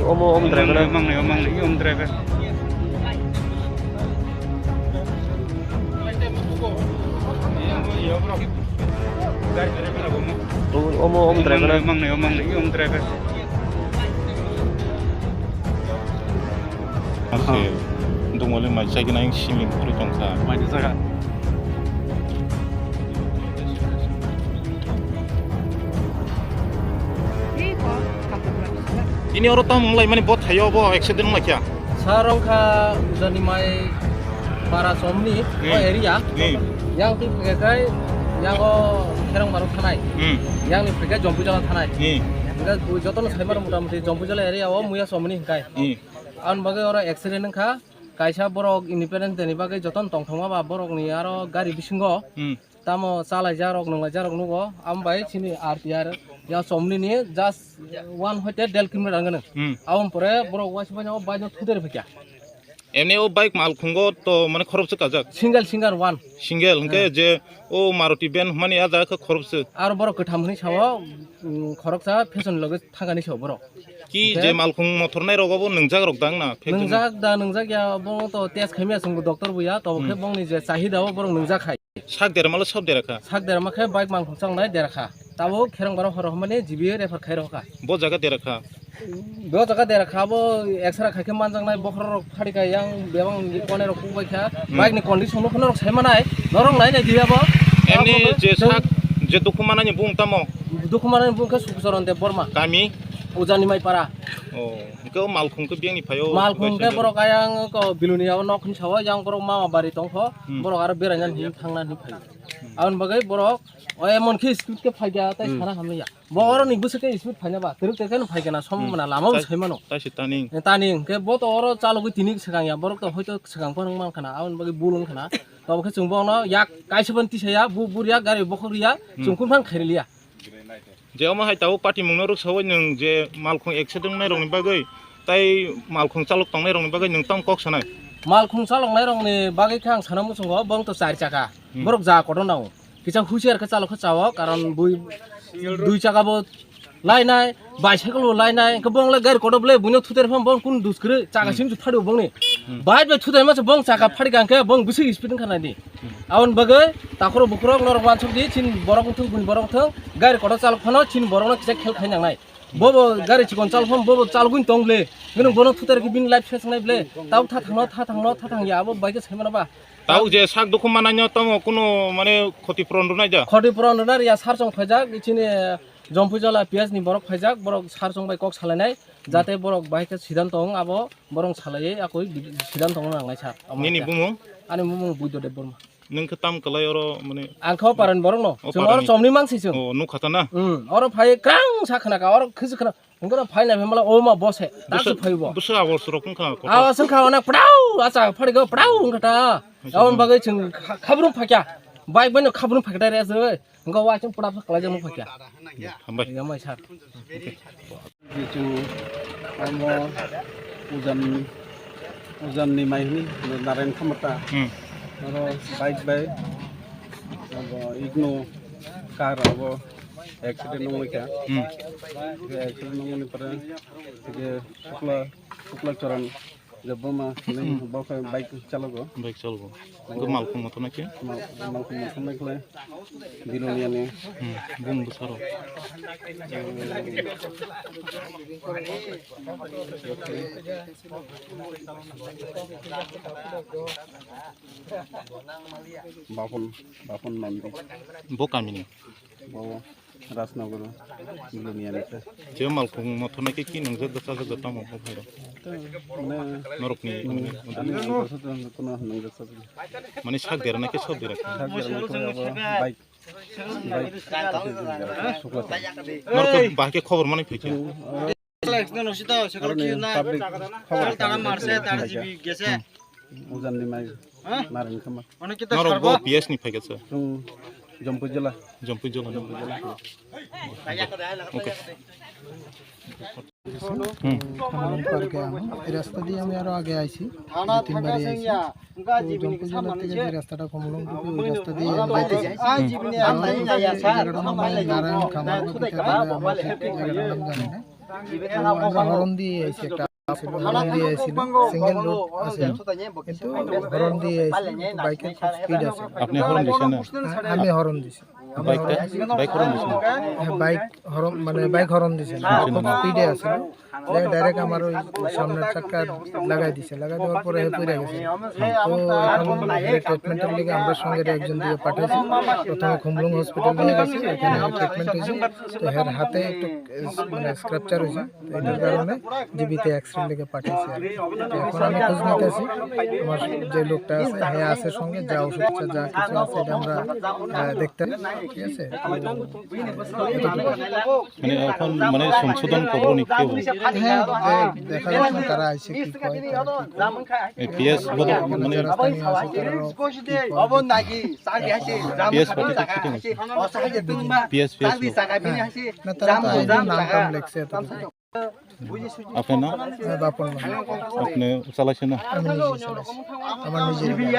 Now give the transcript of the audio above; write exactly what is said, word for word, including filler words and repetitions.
Omo, omo driver na? Mangnai, mangnai, omo driver. Omo, omo driver na? Mangnai, mangnai, omo driver. Ase, dungole mai chai gwnang siling puri tongkha. Mai ni jaga. Ini oro tamo wnglaimani bo thaio bo accident wnglaikha. Sir wngkha Ujanimai para somni o area. Yang twi phaikai yang o Kherong Barok thanai. Yang ni phaikai Jompuijala thanai. Hingke jotono saimano motamuti Jompuijala area o muya somni hingkai. Aboni bagwi oro accident wngkha. Kaisa borok Independence Day ni bagwi jotono tongthokma ba borokni aro gari bisingo tamo chalaijak rok, nunglaijak rok nugo. Amo bai chini R T R ya somni ni just one hoite del kilometer wngkha nung. Aboni pore borok waisa bai no bike no thudar phaikha. Emni o bike malkhungo to mane khoroksa kajak? Single, single one. Single, hingke je o Maruti van hwnmani a jaga khe khoroksa. Aro borok kwtham hwnwi sao, khoroksa fashion loge thangani sao borok. Ki je malkhung mothor nai rogo bo nwngjak rok dang na? Nwngjak da, nwngjak ya, bo to test khaimya chwngbo doctor bo ya, to khe bongni je chahida o borok nwngjak khai. Sak derma le sob dera kha? Sak derma khe bike malkhung changnai dera kha. Tabuk Kherong Barok horo hwnmani G B refer khai rokha. Bo jaga dera kha? Bo jaga dera kha, bo X-ray khai khe manjaknai, bokhorok rok phari kha, yang bebak ni kone rok kuk bai kha. Bike ni condition no kheno rok sai manai, norok nai nai diya bo. Emni je sak, je dukhu manani bung tamo? Dukhu manani bung khe Sukucharan Debbarma. Kami? Ujanimai para. O, hingke o malkhung khe biyang ni phaio? Malkhung khe borok ayang ko Biluni abo nok hin sao, yang borok mama bari tongkho, borok aro beraina hin thangna hin phaio. Aboni bagwi borok o emon khe speed khe phaikha, tai sana hamya. Bo oro ni bwswk khe speed phaina ba, twrwk twrwk khe no phaikha na, somo mana lama bo sai mano. Tai se tani. Tani hingke bo to oro chalogwi tini swkang ya, borok to hoito swkang phano wng mankha na, aboni bagwi bul wngkha na. To bo khe chwng bono yak kaisa ban tisaya, bu bur yak gari bokhok ya, chwng kun phan khairi liya. Je omo hai tabuk party mungno rwksaui nwng je malkhung accident wngnai rokni bagwi tai malkhung chalok tongnai rokni bagwi nwng tamo kok sanai? Malkhung chaloknai rokni bagwi khe ang sana muchungo, bong to char chaka. Borok ja kotor nango. Kisa husiar khe chalok khe chao, karon bui dui chaka bo lainai, bicycle bo lainai, hwnkhe bong le gari kotor le buino thuter phano bong kun dus kwrwi, chaka sing chu phadio bongni. Bike bai thuter masa bong chaka phadi kangkhe bong bisi speed wngkha nai di. Aboni bagwi takhoro bukhurok norok wansuk di, chini borok wngthung, buini borok wngthung, gari kotor chalok phano chini borokno kisa khel khai nangnai. Bobo gari chikon chalok phano bobo chalogwi tong ble. Nwng bono thuter khe bini life se sangnai ble. Tau tha thangno, tha thangno, tha thangya, abo bai khe sai mano ba. Tau je sak dukhu mananyo tamo kuno mane khoti puron rwnai da? Khoti puron rwna riya, sar chong phaijak, chini Jompuijala P S ni borok phaijak, borok sar chong bai kok salainai. Jate borok bahai khe sidanto wng abo borok salaiwi akoi sidanto wng nangnai sir. Amo Nini khe. Bumung? Ani bumung Buddha Debbarma. Nwng khe tam kwlai oro mane Ang khe o paran borok no. O Chwng oro paran ni. Chomni mangsi chwng. O, nukha ta na? Hmm, oro phai krang sa khna ka, oro khisi khna. Hwnkhe phai nai phai mala o ma bose. Bwsa, tak phai bo. Bwsa abor surok wngkha kota. Awa sung kha onek pdau, acha phari go pdau wngkha ta. Acha. Aboni bagwi chwng kha-, khabrum phakya. Bike bai no khabrum phakya ta re asoi. Hwnkhe wa chwng pdap khlai jang phakya. Hambai. Ya mai sir. Chwng amo ujan, ujan ni mai hini Narayan Khamata. Hmm. Oro bike bai abo Igno car abo accident wngwi kha. Hmm. Accident wngmani pore je Shukla, Shukla Charan Debbarma hinwi bo khe bike chalogo. Bike chalogo. Hwnkhe malkhung mothor nai khe? Mal-, malkhung mothor nai khe Biloniani. Hmm, bung bwsaro. Bapon, Bapon Nandi. Bo kamini? Bo Rajnagar, Biloniani khe. Je malkhung mothor nai khe ki nwngjak da chajak da tamo bo phairo? Mane norokni, mane, ani ang kosa to kono nwngjak chajak. Mane sak dera nai khe sok dera khe? Sak dera nai khe abo bike, bike. Norok khe bahai khe khobor manwi phaikha? Aroni public khobor tara marse, tar jibi gese. Ujan ni mai. Hah? Narin khama. Norok bo P S ni phaikha sir? Chwng Jampui jela. Jampui jela. Jampui jela. Okay. হুম। খামারন পার্কে আমি এই রাস্তা দিয়ে আমি আরো আগে আইছি, দুই তিনবারই আইছি। তো জম্পুজলা থেকে যে রাস্তাটা কমলং ঢুকে ওই রাস্তা দিয়ে আমি যাইতেছি। হুম। যাওয়ার পথে এই জায়গাটার নাম আমি নারায়ণ খামার বা কি জায়গাটার নাম জানি না। তো আমরা হর্ন দিয়ে আইছি একটা। হর্ন দিয়ে আইছিল, সিঙ্গেল রোড আছে, কিন্তু হর্ন দিয়ে আইছিল, কিন্তু বাইকের খুব স্পিড আছে। আপনি হর্ন দিছেন না? হ্যাঁ, আমি হর্ন দিছি। আমি বাইকটা? হর্ন দিছি। বাইক হর্ন দিছি না? হ্যাঁ, বাইক হর্ন, মানে বাইক হর্ন দিছে না, খুব স্পিডে আছে। যে ডাইরেক্ট আমার ওই সামনের চাক্কা লাগাই দিছে, লাগাই দেওয়ার পরে হে পড়ে গেছে। তো এখন ট্রিটমেন্টের লিগে আমরা সঙ্গে একজন দিয়ে পাঠাইছি, প্রথমে খুমলুং হসপিটাল নিয়ে গেছে, এখানে ট্রিটমেন্ট হয়েছে। তো এর হাতে একটু মানে স্ক্র্যাপচার হয়েছে। তো এটার কারণে জিবিতে এক্সরে লেগে পাঠিয়েছি আর কি। তো এখন আমি খোঁজ নিতেছি, আমার যে লোকটা আছে, হ্যাঁ আছে সঙ্গে, যা ওষুধ আছে, যা কিছু আছে, এটা আমরা আহ, দেখতে হবে, ঠিক আছে? মানে এখন মানে সংশোধন করবো নি কেউ? হ্যাঁ, দে-, দেখা যাক না তারা আইছে কি কয়, তারা কি কয়। এই পিএস বলে মানে যারা স্থানীয় আছে তারাও কি কয়। পিএস বলে কি ঠিক আছে? পিএস, পিএস লোক। হ্যাঁ, না, তারা তো আইলো, নাম টাম লেখছে এতটুকু। আপনার নাম? হ্যাঁ, বাপন নাম। আপনি চালাইছেন না? আমি নিজে চালাইছি। আমার নিজের গাড়ি।